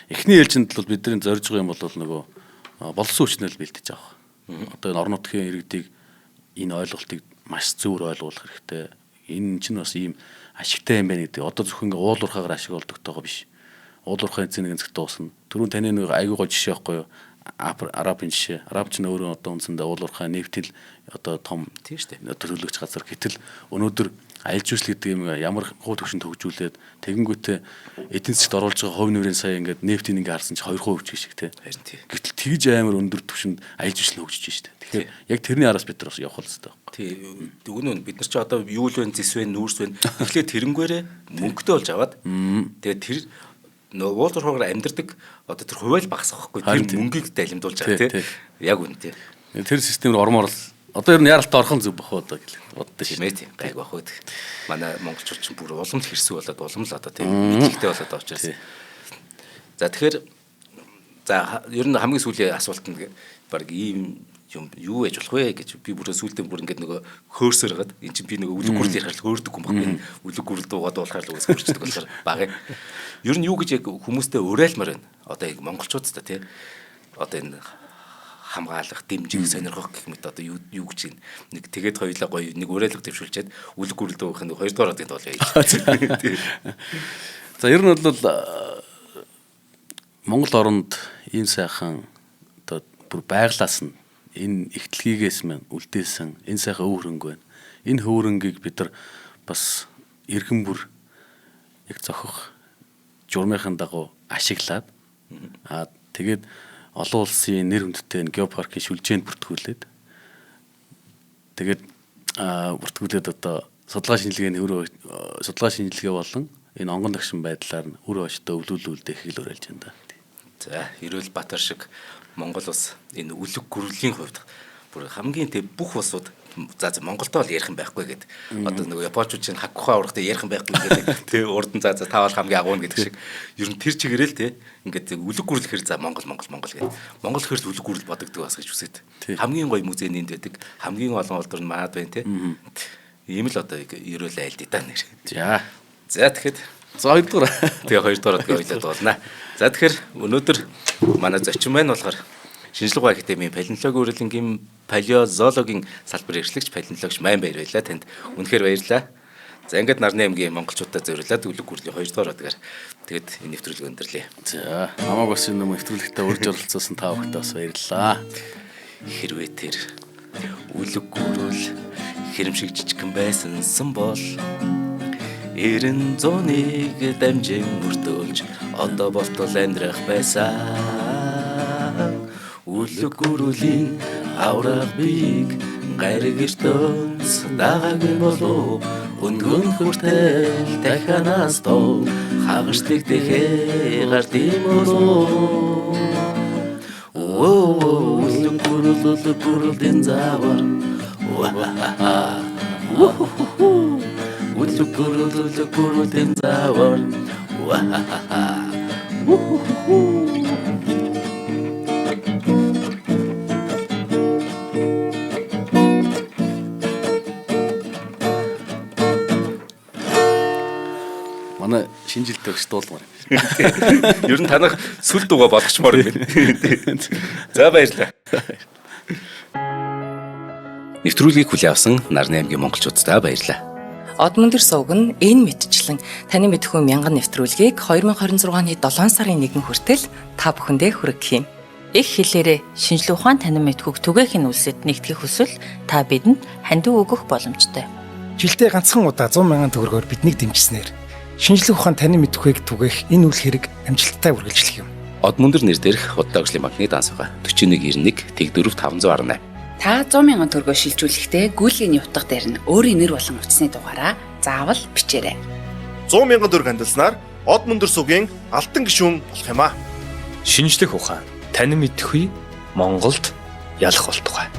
эхний ээлжинд бол бидний зорж байгаа юм бол нөгөө болсон хүчнэл бэлтэж авах. Одоо энэ орон нутгийн иргэдийг энэ ойлголтыг маш зөвөр ойлгуулах хэрэгтэй. Энэ чинь бас ийм ашигтай юм байна гэдэг. Одоо зөвхөн ингээ уул уурхаагаар ашиг олдогтойгоо биш. Уул уурхайн эзэн нэгэн цагт дуусна. Түрүүн таны нэг айгүй гоо жишээ байхгүй юу? Арабын жишээ. Араб ч өөрөө одоо үндсэндээ уул уурхай нефтэл одоо том тийм шүү дээ. Төлөөлөгч газар. Гэтэл өнөөдөр аялал жуулчлал гэдэг юм ямар хуу төвшөнд хөгжүүлээд тэгэнгүүтээ эдийн засгт оруулж байгаа хувь нэмрийн сая ингээд нефтийг ингээ харсан чи 2% гэх шиг тий. Харин тий. Гэтэл тэгж амар өндөр төвшөнд аялал жуулчлал хөгжиж штэ. Тэгэхээр яг тэрний араас бид нар бас явах хэрэгтэй байхгүй. Тий. Дүгнэн бид нар чи одоо юу л вэ, зэс вэ, нүүрс вэ. Тэгэхээр тэрнгээрээ мөнгөтэй болж аваад тэгээд тэр нөө уул уурхайгаар амьдардаг одоо тэр хувайл багасах байхгүй. Тэр мөнгийг далимдуулж байгаа тий. Яг үнэ тий. Тэр систем рүү ормоор л одоо ер нь яралт орхон зүг бах уу одоо гэл боддоо шээ. Тийм ээ. Гайг бах уу. Манай монголчууд ч бүр улам л хэрсүү болоод улам л одоо тийм мэдлэгтэй болоод байгаа учраас. За тэгэхээр за ер нь хамгийн сүүлийн асуулт нь баг ийм юм юу яж болох вэ гэж би бүр сүүлдээ бүр ингээд нөгөө хөөрсөр хагаад эн чинь би нөгөө үлэг гүрэл ярихаар л хөөрдөг юм баггүй. Үлэг гүрэл дуугаа дуулахаар л үгээс хөрчдөг болохоор баг. Ер нь юу гэж яг хүмүүстэй уриалмаар байна. Одоо яг монголчуудтай тий. Одоо энэ хамгаалах, дэмжих, сонирхох гэх мэт одоо юу гэж юм. Нэг тэгээд хоёлаа гоё нэг уриалга дэвшүүлчихэд үлэг гүрэл дуугах нэг хоёрдугаар одын тул яа. За ер нь бол Монгол оронд ийм сайхан одоо бүр байглаас нь энэ ихтлгийгээс мань үлдээсэн энэ сайхан өв хөрөнгө байна. Энэ хөрөнгийг бид нар бас эргэн бүр яг зохих журмынхын дагуу ашиглаад аа тэгээд олон улсын нэр хүндтэй энэ геопаркийн шүлжээнд бүртгүүлээд тэгээд бүртгүүлээд одоо судалгаа шинжилгээний хөрөө судалгаа шинжилгээ болон энэ онгон дагшин байдлаар нь үр хойшдоо өвлүүлүүлдэг хэл уриалж байна да. За Эрүүл Баатар шиг Монгол улс энэ үлэг гүрлийн хувьд бүр хамгийн тэг бүх улсууд за Монголдоо бол ярих юм байхгүй гэд. Одоо нөгөө японочууд чинь хаккухаа урахтай ярих юм байхгүй гэдэг. Тэ урд нь за та бол хамгийн агуу гэдэг шиг. Ер нь тэр чигээрэл тэ ингээд үлэг гүрэл хэр за Монгол Монгол Монгол гэд. Монгол хэр л үлэг гүрэл бодогддог бас гэж үсэт. Хамгийн гоё музей энд байдаг. Хамгийн олон улдур нь манад байна тэ. Ийм л одоо ерөөл айлдъя та нэр. За. За тэгэхэд за хоёрдугаар. Тэгээ хоёрдугаар одгийн хоёлаа дуулнаа. За тэгэхээр өнөөдөр манай зочин маань болохоор Шинжлэх ухааны академийн палеонтологийн үрэлэнгийн палеозоологийн салбар эрхлэгч палеонтологч Майн баяр байлаа. Танд үнэхээр баярлалаа. За ингээд Нарны аймгийн монголчуудад зориулаад үлэг гүрлийн 2 дугаар одгаар тэгэд энэ нэвтрүүлэг өндөрлөе. За намайг бас энэ нэвтрүүлэгтээ урьж оролцуулсан та бүхэндээ бас баярлалаа. Хэрвээ тэр үлэг гүрэл хэрэмшиг жижигхэн байсансан бол 901 дамжин мөртөөлж одоо болтол амьдрах байсан. Үлэг гүрлийн авраг бийг гариг ертөнц дагаагүй болов өнгөн хүртэл дахианаас тов хагашдаг тэхээ гард юм болов. Үлэг гүрэл үлэг гүрлийн завар үлэг гүрэл үлэг гүрлийн завар. Манай шинэ жилд өгч дуулмаар юм. Ер нь танах сүл дууга болгочмоор юм байна. За баярлалаа. Нэвтрүүлгийг хүлээн авсан Нарны аймгийн монголчуудаа баярлалаа. Одмөндөр сувг нь энэ мэтчлэн таны мэдхүү мянган нэвтрүүлгийг 2026 оны 7 сарын 1 хүртэл та бүхэндээ хүргэх юм. Их хэлээрээ шинжлэх ухаан танин мэдхүйг түгээхийн үлсэд нэгтгэх хүсвэл та бидэнд хандив өгөх боломжтой. Жилдээ ганцхан удаа 100 мянган төгрөгөөр биднийг дэмжсэнээр шинжлэх ухаан танин мэдхүйг түгээх энэ үйл хэрэг амжилттай үргэлжлэх юм. Одмөндөр нэр дээрх Худалдаа хөгжлийн банкны данс байгаа. 4191 Тэг 4 518. Та 100 мянган төгрөгөөр шилжүүлэхдээ гүйлгээний утга дээр нь өөрийн нэр болон утасны дугаараа заавал бичээрэй. 100 мянган төгрөг хандилснаар Од мөндөр сугийн алтан гишүүн болох юм аа. Шинжлэх ухаан танин мэдэхгүй Монголд ялах болтугай.